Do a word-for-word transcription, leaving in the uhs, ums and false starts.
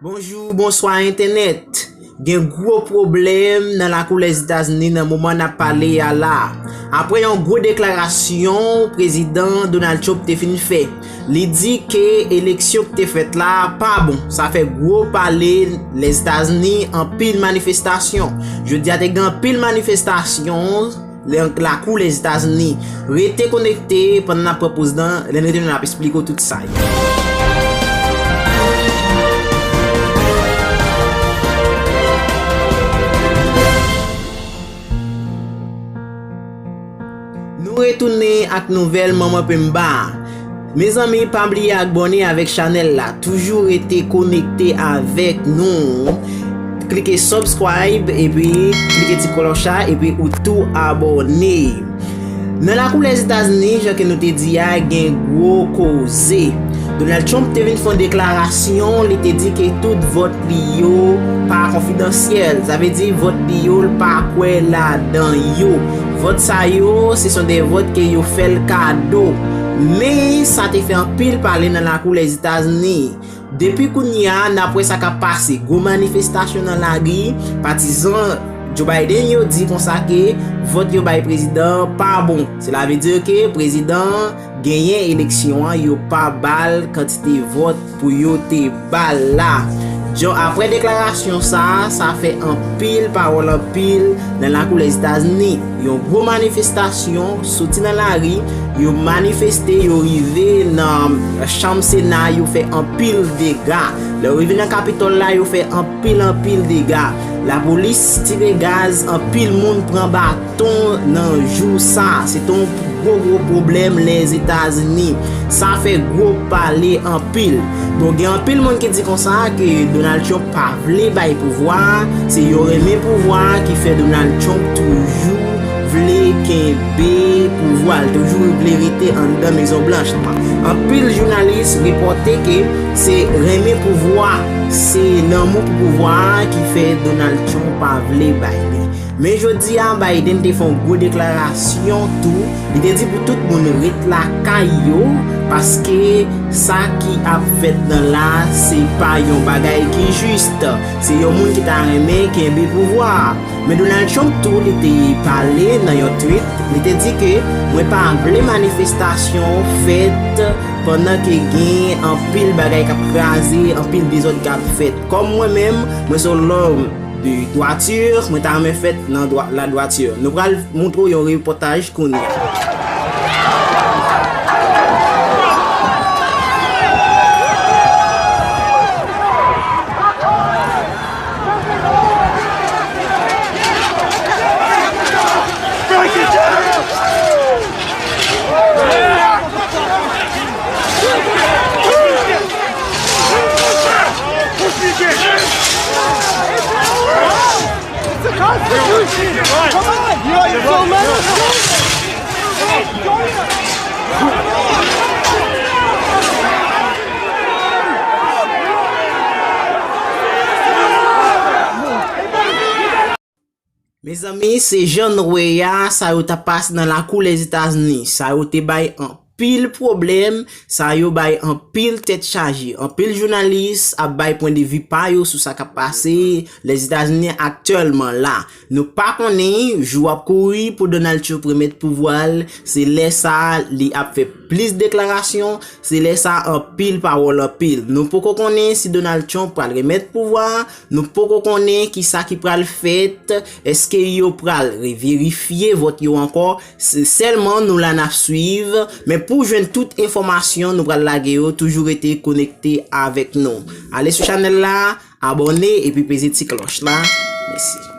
Bonjou, bonswa entènèt. Gen gwo pwoblèm nan lakou Lèzetazini nan moman n ap pale a la. Apre yon gwo deklarasyon prezidan Donald Trump te fin fè, li di ke eleksyon ki te fèt la pa bon. Sa fè gwo pale Lèzetazini, anpil manifestasyon. Jodi a te gen anpil manifestasyon nan lakou Lèzetazini. Rete konekte pandan n ap pran poz nan, lè n retounen n ap esplike w tout sa yo. Nou retounen ak nouvèl Manman Pemba. Mezanmi, pa bliye abòne avèk chanèl la. Toujou rete konekte avèk nou. Klike subscribe epi klike ti klòch la epi ou tou abòne. Nan lakou Lèzetazini, jan ke nou te di a, gen gwo koze. Donald Trump te vin fè yon deklarasyon, li te di ke tout vòt li yo pa konfidansyèl. Sa vle di vòt li yo, l pa kwè ladan yo. Vòt sa yo, se son de vòt ke yo fè l kado. Men, sa te fè anpil pale nan lakou Lèzetazini. Depi kounye a, n ap wè sa k ap pase. Gwo manifestasyon nan lari, patizan Joe Biden yo di konsa ke vòt yo bay prezidan an pa bon. Sela vle di ke prezidan an genyen eleksyon an, yo pa ba l kantite vòt pou yo te ba l la. Jan apre deklarasyon sa a, sa fè anpil pawòl anpil nan lakou Lèzetazini. Yon gwo manifestasyon soti nan lari, yo manifeste, yo rive nan chanm Sena, yo fè anpil dega. Lè yo rive nan Kapitòl la, yo fè anpil, anpil dega. Lapolis tire gaz, anpil moun pran baton nan jou sa. Se te yon gwo, gwo pwoblèm Lèzetazini. Sa fè gwo pale anpil. Bon, gen anpil moun ki di konsa ke Donald Trump pa vle bay pouvwa a, se yo renmen pouvwa a ki fè Donald Trump toujou vle kenbe pouvwa a, l toujou vle rete anndan Mezon Blanch lan. Anpil jounalis repòte ke se renmen pouvwa, se lanmou pou pouvwa a ki fè Donald Trump pa vle bay li. Men jodi a, Biden te fè yon gwo deklarasyon tou. Li te di pou tout moun ret lakay yo, paske sa ki ap fèt nan la, se pa yon bagay ki jis. Se yon moun ki ta renmen kenbe pouvwa a. Men Donald Trump tou, li te pale nan yon tweet, li te di ke mwen pa vle manifestasyon fèt pandan ke gen anpil bagay k ap kraze, anpil dezòd k ap fèt. Kòm mwen menm, mwen se yon lòm de dwati, mwen ta renmen fèt nan dwa, la dwati. Nou pral montre w yon repòtaj kounye a. It's the Constitution! Come on! You know, you feel me? Mezanmi, se jan nou wè a, sa yo t ap pase nan lakou Lèzetazini. Sa yo te bay anpil pwoblèm, sa yo bay anpil tèt chaje. Anpil jounalis ap bay pwendvi pa yo sou sa k ap pase Lèzetazini aktyèlman la. Nou pa konnen jou ap kouri pou Donald Trump remèt pouvwa l, se lè sa a li ap fè plis deklarasyon, se lè sa a anpil pawòl anpil. Nou poko konnen si Donald Trump pral remèt pouvwa a, nou poko konnen kisa ki pral fèt, èske yo pral reverifye vòt yo ankò, se sèlman nou la n ap swiv, men pou jwenn tout enfòmasyon nou pral lage yo, toujou rete konekte avèk nou. Ale sou chanèl la, abòne epi peze ti klòch la. Mèsi.